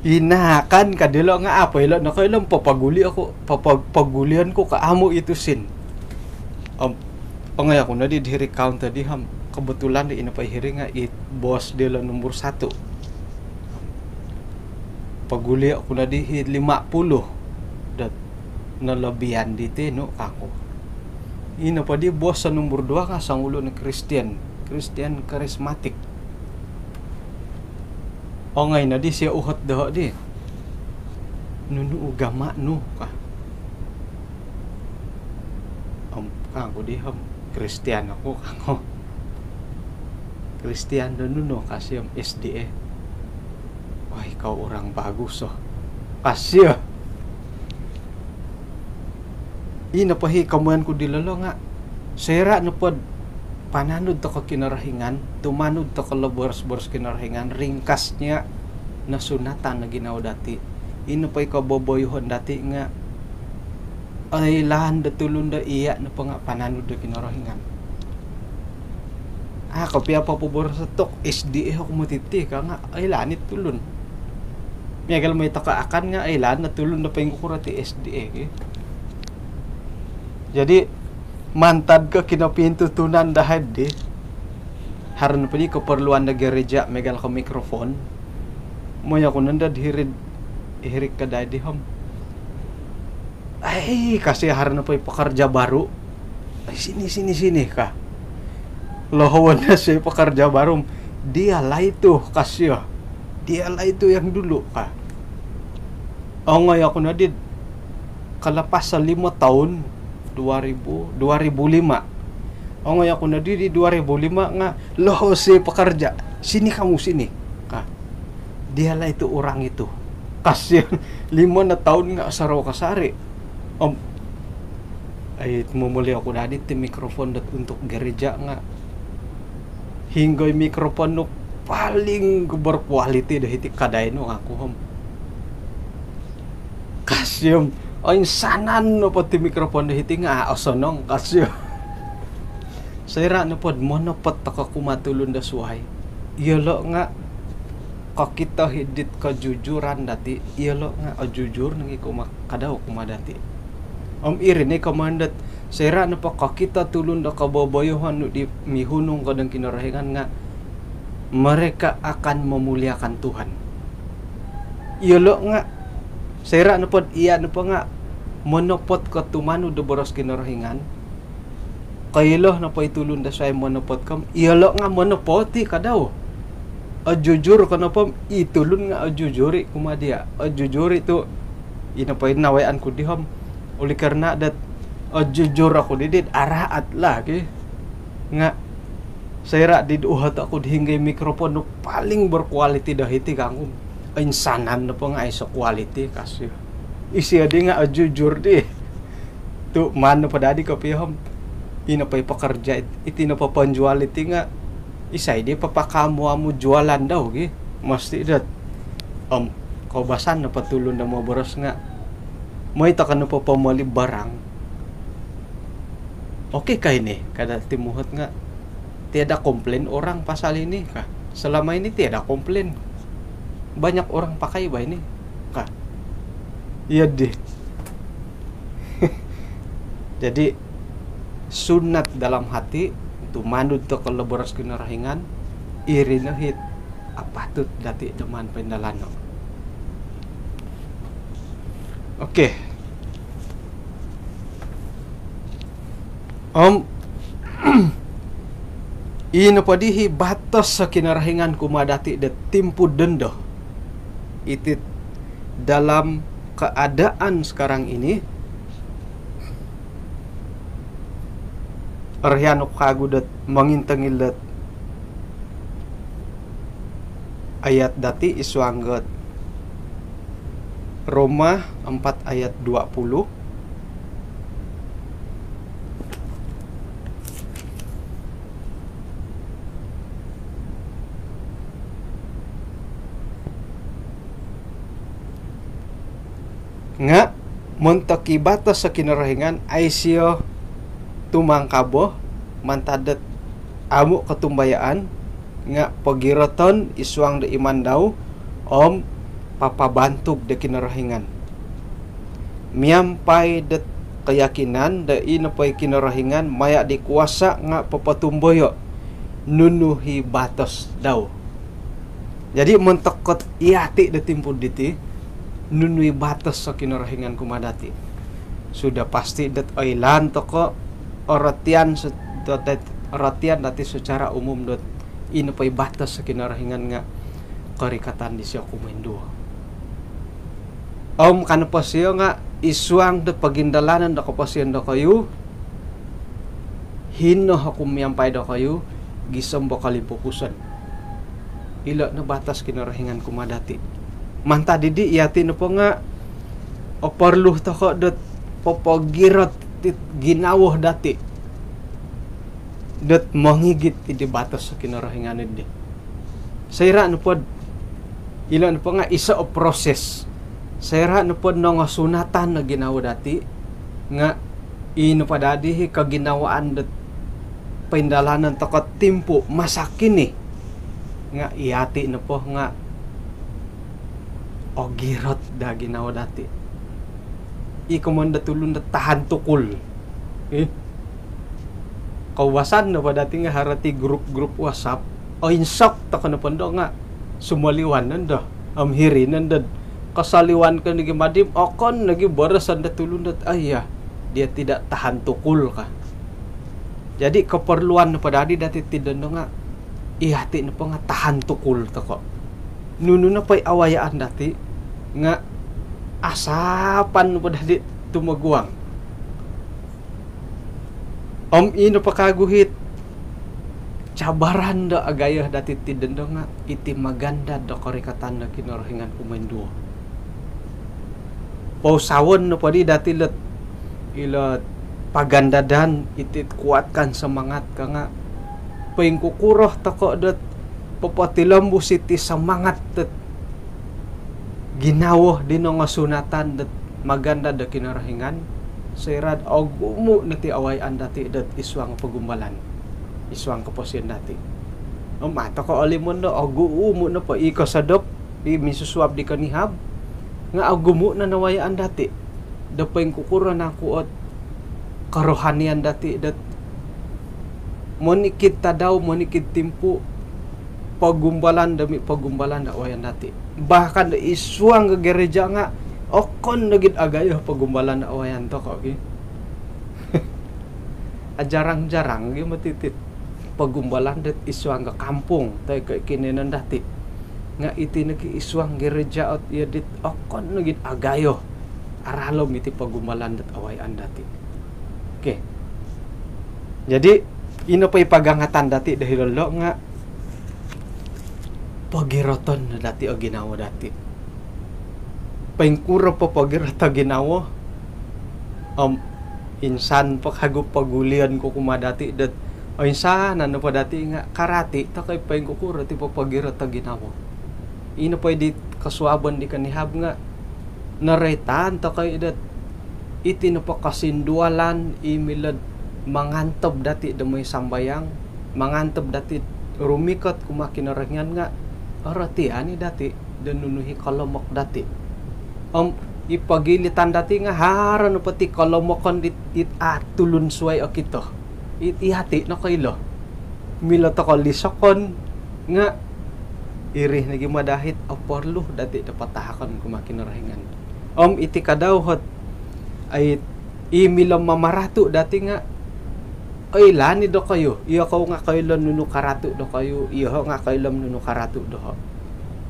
inaakan ka dilo' nga' apo ilo' nokoilo om popoguli' oku, popo- pogulion ku ka amu' i tusin. Om ongoi oku nodi hiri counter di om kebetulan di ino po hiri nga' i bos dilo' nombor satu. Poguli' oku nodi hi lima puluh dot nolobihan diti nu kangku. Ino po di bos sa nombor dua nga' songulun Kristian, Kristian karismatik. Ongoi nodi sio uhot doho' di, nunu ugama nu ka. Om kangku di om Kristian oku kangku. Kristian do nunu ka sio om S D A. Wah, kau orang bagus oh ka sio. Ino po hi komoyon ku dilo' nga' soira' nopod pananud toko Kinorohingan, tumanud toko lo boros-boros Kinorohingan, ringkasnya nosunatan no ginawo dati'. Ino po i koboboyuhon dati' nga' oilaan do tulun do iya' nopo nga' pananud do Kinorohingan. A' kopio popoboros tok S D A oku moti ti ka nga' oilaan i tulun. Miagal moi toko akan nga' oilaan no tulun do poingkuro ti S D A ki. Jadi mantad ko kinopintutunan dahai di, haro nopo di keperluan do gereja miagal ko mikrofon, moi oku nondo hiri'd, hiri' kadai di om, ai ka sio, haro nopo i pekerja baru. Ai, sini, sini, sini ka. Lohowon no sio i pekerja baru om, dialah itu ka sio. Dialah itu yang dulu ka. Ongoi oku nodi kalapas limo toun, dua ribu, dua ribu lima. Ongoi oku nodi di dua ribu lima nga' loho sio i pekerja. Sini kamu, sini ka. Dialah itu orang itu ka sio. Limo no toun nga' osorou kasari. Om ai, momoli oku dadi ti mikrofon dot untuk gereja nga' hinonggo i mikrofon nu paling berkualiti do hiti kadai nu kangku om. Ka sio om oinsanan nopo ti mikrofon do hiti nga' a' osonong ka sio. Soira' nopod monopot toko kumaa tulun do suwai, iyolo' nga' kokito hi dit kejujuran dati', iyolo' nga' ojujur nogi kumaa kadau kumaa dati'. Om iri ni komoyon dot soira' nopo kokito tulun do koboboyuhon nu di mihunung ko dong Kinorohingan nga' mereka akan memuliakan Tuhan. Iyolo' nga' soira' nopod iya' nopo nga' monopot ko tumanud do boros Kinorohingan, koilo nopo i tulun do suwai monopot ko om, iyolo' nga' monopot i kadau. Ojujur ko nopo om, i tulun nga' ojujur i kumaa diya'. Ojujur i tu' ino po i nawayaan ku di om, oleh kerana dot ojujur oku di dit araat lah ki. Nga' soira' di uhot oku di hinonggo i mikrofon nu paling berkualiti do hiti kangku om, oinsanan nopo nga' aiso kualiti ka sio. Isio di nga' ojujur di. Tu' maan nopo dadi kopio om, ino po i pekerja it-, iti nopo penjual iti nga' isai di papakaamu-amu jualan dau ki. Mesti dot om koubasan nopo tulun do moboros nga' moi toko nopo pomoli barang, okey kah ini? Ka dati' muhot nga', tiada komplain orang pasal ini ka. Selama ini tiada komplain. Banyak orang pakai bah ini ka. Iyo di. Jadi sunat dalam hati, tumanud toko lo boros Kinorohingan, iri no hit apatut dati' do maan poindalano. Okey. Om ino po di hi batos so Kinorohingan kumaa dati' do timpu dondo. Iti dalam keadaan sekarang ini, orohian oku kagu dot mongintongil dot ayat dati id suang dot Roma empat ayat dua puluh. Nga' montok i batos do Kinorohingan, a' isio tumangkabo mantad dot amu' kotumbayaan, nga' pogiroton id suang do iman dau om papabantug do Kinorohingan miampai dot koyakinan do i nopo i Kinorohingan maya' di kuasa nga' popotumboyo' nunu i batos dau. Jadi montok dot iyati' do timpu diti, nunu i batos do Kinorohingan kumaa dati'? Sudah pasti dot oilaan toko' orotian se-, dot, dot orotian dati' secara umum dot i nopo i batos do Kinorohingan nga' korikatan disio kumoinduo. Om ka nopo sio nga' id suang do pogindalanan do koposion dokoyu, hino oku miampai dokoyu gisom do kolimpupuson. Ilo' no batos Kinorohingan kumaa dati'. Mantad didi, iyati' nopo nga' oporlu toko' dot popogirot it ginawo dati' dot mongigit id batos Kinorohingan iddi. Soira' nopod, ilo' nopo nga' iso' o proses. Soira' nopod nongosunatan o ginawo dati', nga' i nopo dadi i koginawaan dot poindalanon toko' timpu masa kini, nga' iyati' nopo nga' ogirot daa ginawo dati'. I komoyon do tulun do tahan tukul. Ih. Koubasan nopo dati' nga' haro ti grup-grup WhatsApp. Oinsok toko' nopo ndo nga' sumoliwan nondo. Om hiri nondo. Kosoliwan ko nogi madi, okon nogi boroson do tulun dot, "Aiya, dia tidak tahan tukul," ka. Jadi koporluan nopo dadi dati' ti dondo nga' iyati' nopo nga' tahan tukul toko'. Nunu nopo i awayaan dati' nga' asapan nopo dadi tumoguang. Om i nopo kagu it cabaran do agayo dati' ti dondo nga' iti magandad do korikatan do Kinorohingan kumoinduo. Pousawon nopo di dati' ilot, ilot pagandadan iti kuatkan semangat ka nga' poingkukuro toko' dot popotilombus iti semangat dot ginawo di nongosunatan dot magandad do Kinorohingan, soira'd ogumu' no ti awayaan dati' dot id suang pogumbalan, id suang koposion dati'. Om a' toko' olimon do ogumu' nopo i kosodop, i minsusuab di konihab, nga' ogumu' no nawayaan dati' do poingkukuro nangku ot korohanian dati' dot monikid tadau, monikid timpu, pogumbalan demi pogumbalan do awayaan dati'. Bahkan do id suang do gereja nga' okon nogi'd agayo pogumbalan do awayaan toko' ki. Ajarang-jarang gi moti ti pogumbalan dot id suang do kampung toi ko' kinoiyonon dati'. Nga' iti nogi id suang gereja ot iyo dit okon nogi'd agayo aralom iti pogumbalan dot awayaan dati'. Okey. Jadi ino po i pagangatan dati' do hilo lo' nga' pogiroton no dati' o ginawo dati'. Poingkuro po pogirot o ginawo om insan po kagu pogulion ku kumaa dati' dot oinsanan nopo dati' nga' karati toko' i poingkukuro ti po pogirot o ginawo. Ino po i di kosuabon di konihab nga' noroitan toko' i dot iti nopo kosindualan i milo'd mangantob dati' do mooi sambayang, mangantob dati' rumikot kumaa Kinorohingan nga' orotian i dati' do nunu i kolomok dati'. Om i pogilitan dati' nga' haro nopo ti kolomokon dit, it a' tulun suwai okito. It iyati' nokoilo. Milo toko' lisokon nga' iri nogi ma dahit oporlu dati' do patahakon kumaa Kinorohingan. Om iti ka dau ot, ai, i milo mamaratu' dati' nga' oilaan i dokoyu. Iyokou nga' koilo nunu karatu' dokoyu, iyoho' nga' koilo nunu karatu' doho'.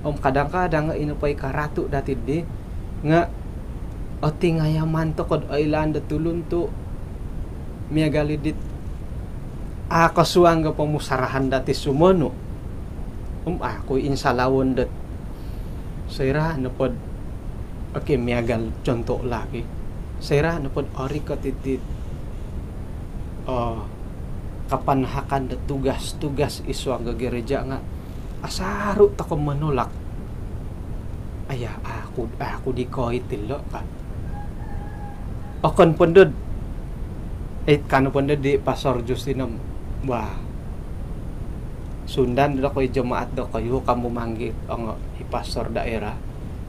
Om kadang-kadang nga' ino po i karatu' dati' di nga' otingayaman toko'd oilaan do tulun tu' miagal i dit a' kosuang do pomusarahan dati' sumonu. Om aku insalawon dot soira' nopod, oke, miagal contoh lagi. Soira' nopod orikot iti, oh, kapanahakan dot tugas-tugas id suang do gereja nga' asaru' toko' monolak. Aya, aku, aku di koiti lo' ka. Okon pondod, eh, kanu pondod di Pastor Justin om, wah, sundan do koi jemaat do koyu kamu manggit ongo i pastor daerah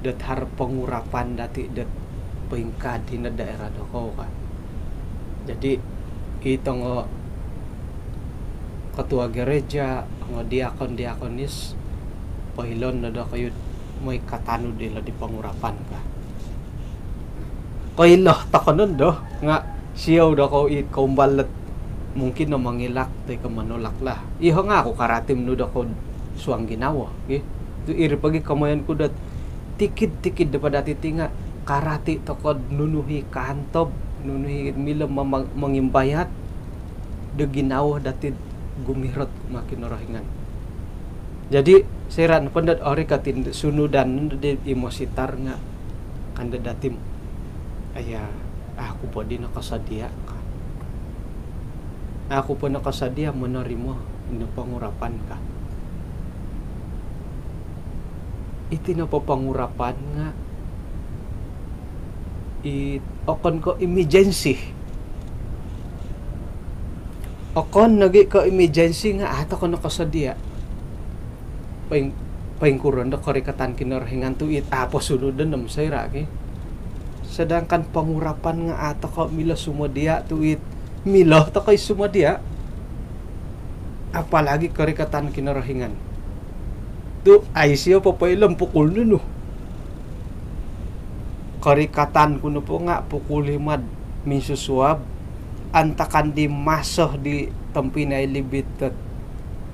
dot haro pengurapan dati dot poingkaa dino daerah do kou ka. Jadi i tongo ketua gereja, ongo diakon-diakonis, poilon no do koyu moi katanud ilo di pengurapan ka. Koilo toko' nondo nga' siou do kou i koumbal dot mungkin no mongilak toi ko' monolak lah. Iho nga' aku karati nu do kou suang ginawo, ki. Tu' iri pogi komoyon ku dot tikid-tikid do pada titi nga' karati toko'd nunu i kaantob, nunu i milo mama-, mongimbayat do ginawo dati'd gumirot kumaa Kinorohingan. Jadi soira' nopondod orikot iti sunudan di i mositar nga' kandod dati, aya, aku po di nokosodia' ka. Aku po nokosodia' monorimo ino pengurapan ka. Iti nopo pengurapan nga' i okon ko' emergency. Okon nogi' ko' emergency nga' a' toko' nokosodia'. Poing-, poingkuro nondo korikatan Kinorohingan tu' it a' po sunudon om soira' ki. Sedangkan pengurapan nga' a' toko' milo sumodia' tu' it milo toko' i sumodia'. Apalagi korikatan Kinorohingan. Tu' a' isio popoilo om pukul nunu. Korikatan ku nopo nga' pukul lima'd minsusuab, antakan di maso di tompinai Libit dot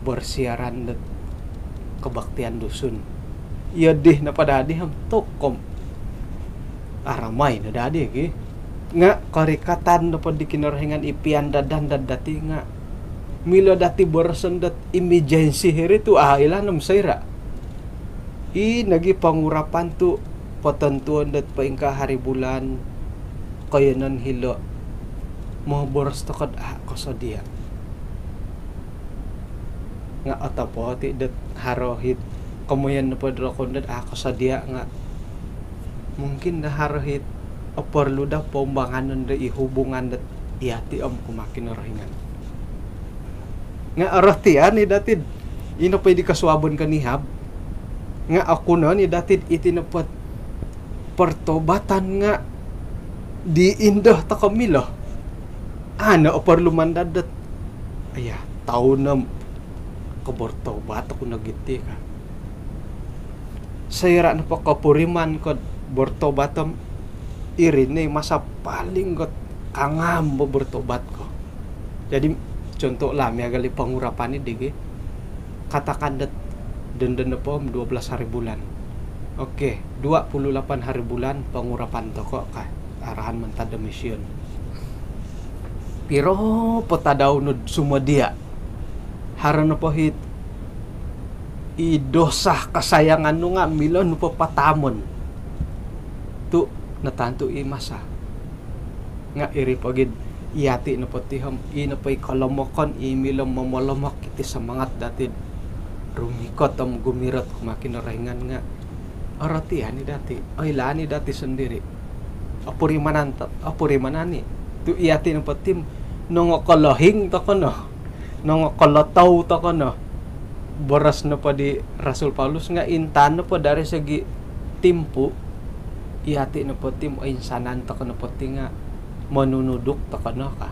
bersiaran dot kebaktian Dusun. Iyo di nopo dadi om tokom aramai no dadi ki. Nga' korikatan nopo di Kinorohingan i piandad-andad dati nga' milo dati boroson dot emergency hiri tu' a' ilaan om soira'. I nogi pengurapan tu' potontuon dot poingkaa hari bulan, koiyonon hilo', moboros toko'd a' kosodia'. Nga' otopot i' dot haro hit komoyon nopo do rokon dot a' kosodia' nga' mungkin do haro hit oporlu do poumbanganon do i hubungan dot iyati' om kumaa Kinorohingan. Nga' orotian i' dati'd ino po i' di kosuabon konihab nga' okunon i' dati'd iti nopo't pertobatan nga' di indo toko' milo. A' no oporlu mandad dot, aya, toun om ko' bertobat oku nogi ti ka. Soira' nopo kopuriman ko'd bertobat om iri no i masa paling got kangam bo bertobat ko. Jadi contoh lah miagal i pengurapan i' di gi. Katakan dot dondo nopo om dua belas hari bulan. Oke, dua puluh lapan hari bulan pengurapan toko' ka, arahan mantad do mision. Piro po tadau nu'd sumodia'. Haro nopo hit i dosa kasayangan nu nga' milo nu po pataamon. Tu' natantu i masa. Nga' iri pogi'd iyati' nopo ti om i nopo i kolomokon i milo momolomok iti semangat dati'd rumikot om gumirot kumaa Kinorohingan nga' orotian i' dati', oilaan i' dati' sondiri'. Opurimanan to-, opurimanan i'. Tu' iyati' nopo ti om nongokolohing toko' no. Nongokolotou toko' no. Boros nopo di Rasul Paulus nga' intaan nopo dari segi timpu, iyati' nopo ti om oinsanan toko' nopo ti nga' monunuduk toko' no ka.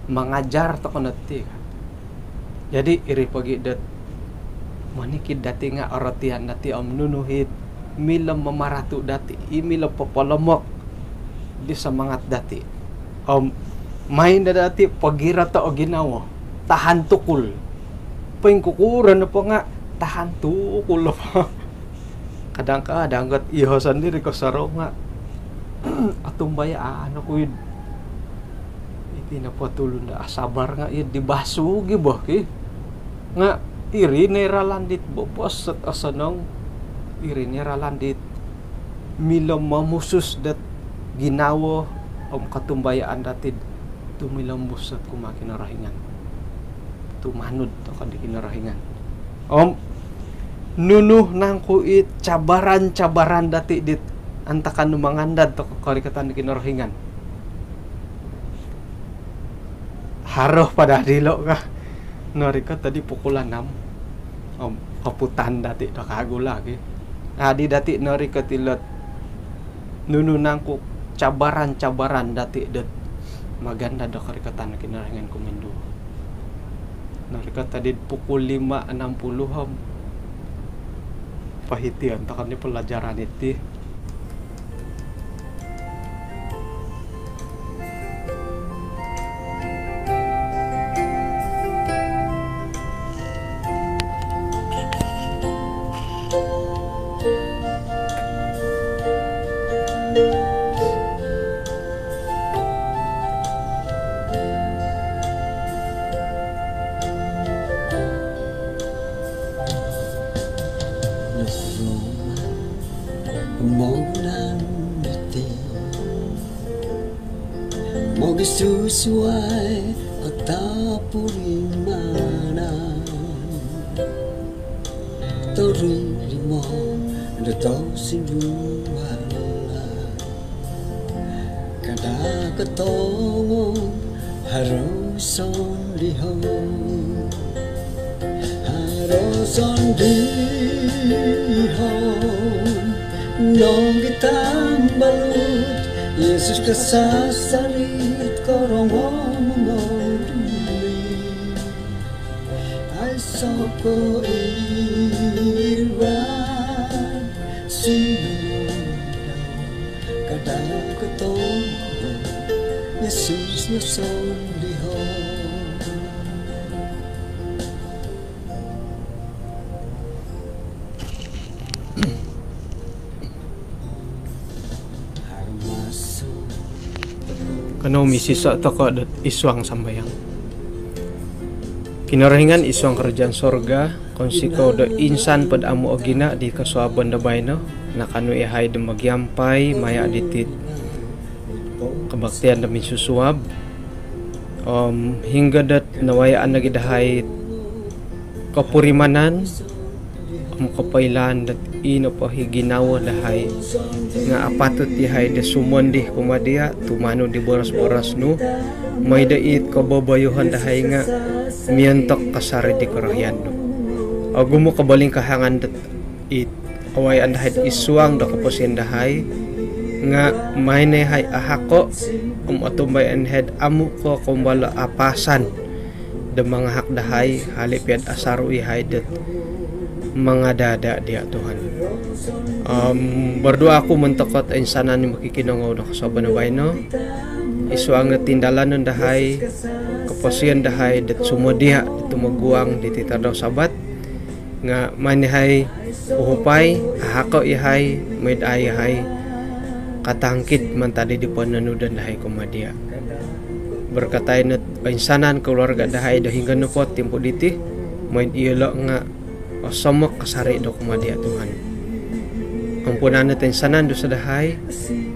Mangajar toko' no ti ka. Jadi iri pogi dot monikid dati' nga' orotian dati' om nunu hit milo mamaratu' dati', i milo popolomok di semangat dati'. Om main daa dati' pogiroto' o ginawo, tahan tukul. Poingkukuro nopo nga' tahan tukul nopo. Kadang-kadang got iyoho' sondiri' kosorou nga' otumbayaan oku id iti nopo tulun do asabar nga' iyo di basu gi bo ki. Nga' iri no i ralan dit bobos dot osonong, iri no i ralan dit milo momusus dot ginawo om kotumbayaan dati'd tumilombus dot kumaa Kinorohingan. Tumanud toko di Kinorohingan. Om nunu nangku i cabaran-cabaran dati' dit antakan nu mangandad toko korikotan di Kinorohingan? Haro po daa dilo' ka. Norikot oddi pukul anam. Om koputan dati' do kagu lagi. Addi dati' norikot ilo't nunu nangku cabaran-cabaran dati' dot magandad do korikotan Kinorohingan kuminduo. Norikot oddi'd pukul lima anam puluh om pohitian toko ni pelajaran iti. Mogunan diti mogisusuai o tapurimanan, torimo do tosindualan. Kada' kotongon haro sondihon, haro sondihon nogi tambalut, Yesus kasasarit korongou moduli. Aiso' ko iran sinumodop, kada' kotongon Yesus no sondihon. Kanou misiso' toko' dot isuang sambayang. Kinorohingan isuang karajaan sorga, kounsikou do insan pod amu' ogina' di kosuabon do baino, nakaanu iyahai do mogiampai maya' diti'd kabaktian do minsusuab. Om hinggo dot nawayaan nogi' dahai kopurimanan om kopoilaan dot i nopo i ginawo dahai nga' apatut iyahai do sumondi kumaa diya', tumanud di boros-boros nu, moi do it koboboyohon dahai nga' miontok kasari di korohian nu. Ogumu' kobolingkahangan dot it awayaan dahai'd isuang do koposion dahai nga' maan iyahai ahako' om otumbayaan iyahai'd amu' ko' koumbal o apasan do mangahak dahai, hali' piya'd asaru' iyahai dot mangada-ada' diya' Tuhan. Om berdua aku montok ot insanan i mokikinongou do kosuabon do baino, isuang dot tindalanon dahai, koposion dahai dot sumodia' dot tumoguang diti tadau Sabat, nga' maan iyahai uhupai, ahako' iyahai, moi'd a' iyahai katangkid mantad di pononudon dahai kumaa diya'. Berkatai not oinsanan keluarga dahai do hinggo nopo timpu' diti, moi'd iyolo' nga' osomok kasari' do kumaa diya' Tuhan. Ampunan not oinsanan dosa dahai,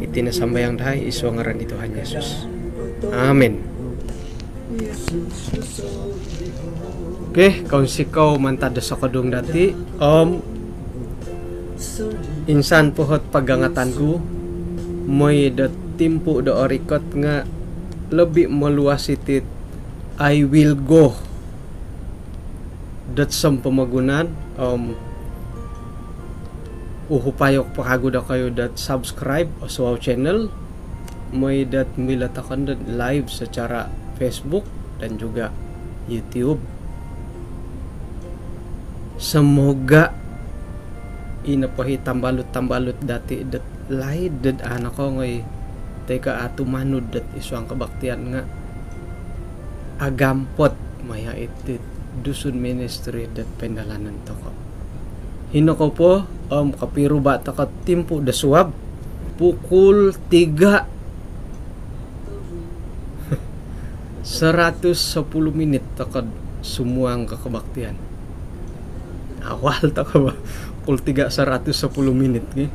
iti no sambayang dahai, isuang ngaran di Tuhan Yesus. Amin. Okey, kounsikou mantad do sokodung dati', om insan po ot pagangatan ku, moi do timpu' do orikot nga' lobi moluas iti, I will go dot sompomogunan, om uhupai oku po kagu dokoyu dot subscribe o Suau Channel, moi dot milo toko' dot live secara Facebook dan juga YouTube. Semoga i nopo i tambalut-tambalut dati' dot laid dot a' nokoongoi toi ko' a' tumanud dot isuang kabaktian nga' agampot maya' iti Dusun Ministry dot poindalanon toko'. Hino kou po, om kopiruba' toko' timpu' do suab, pukul tiga. Seratus sepuluh minit toko'd sumuang ko kabaktian. Awal toko bo. Pukul tiga saratus sepuluh minit ki.